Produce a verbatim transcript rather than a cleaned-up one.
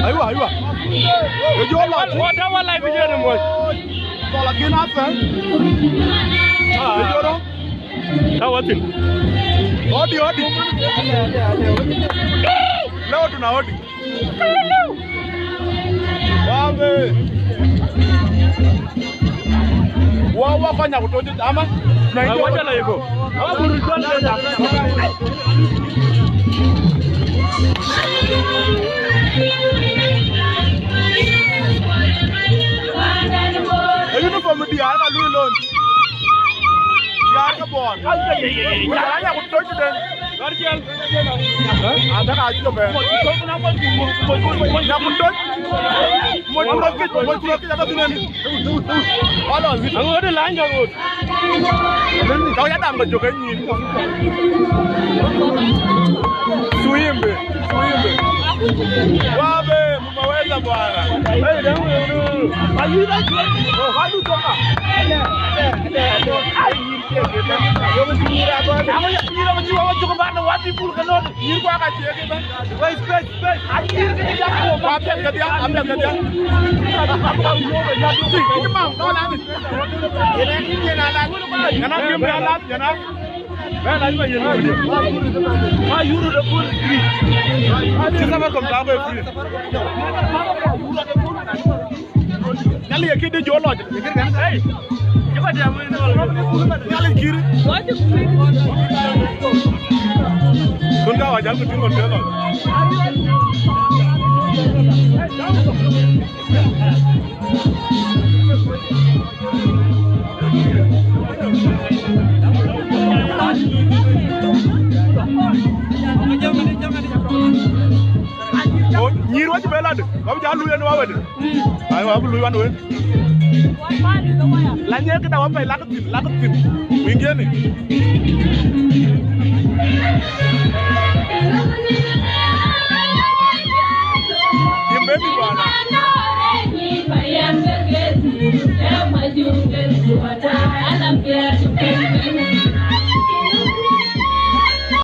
Aywa, aywa. Ejua la. Wata wala vijana mmoja. Wala kina fe. Ejua. Ka watin. Odi, odi. Leo tuna odi. Wabe. Wa, wa kɔc nyaku toc ama. Wa, wa jala yiko. Wa buru jala yiko. E uniform diaar ka lui lon. Diaar ka bɔɔr. Wa jala nyaku toc den. Anda ka ajuɔ bɛ. Nyaku toc. Moc kuro kic, moc kuro kic aka binen. Wala wit. Aŋot de lany ka ŋot. Kau ya dam ka jok e nyin. Suimbe, suimbe. Wabe, mumaweza bwana. Hey, damu ya unu. Ayuda jua. Wadu toka. Ay. Nyir kua ka cie kë bɛ̈n. Ku apiɛth kedhia, apiɛth kedhia. Tik, tik mam, kau la ni. Yana kim ya la, yana. Bɛ la ni ba yelo. Ma yuru de kun. Ti sama kom ta be free. Nyali ye kidi jo lɔc. Hey. Nyali kiri. Kun ka wa jal ku tin kon te lɔc. Nyir wacï bɛ lat, wabï jal luui ënë wawëdë. Ai, wabï luui wan wën. La nyek këda wapɛi lak thïn, lak thïn. Wïŋ jeni.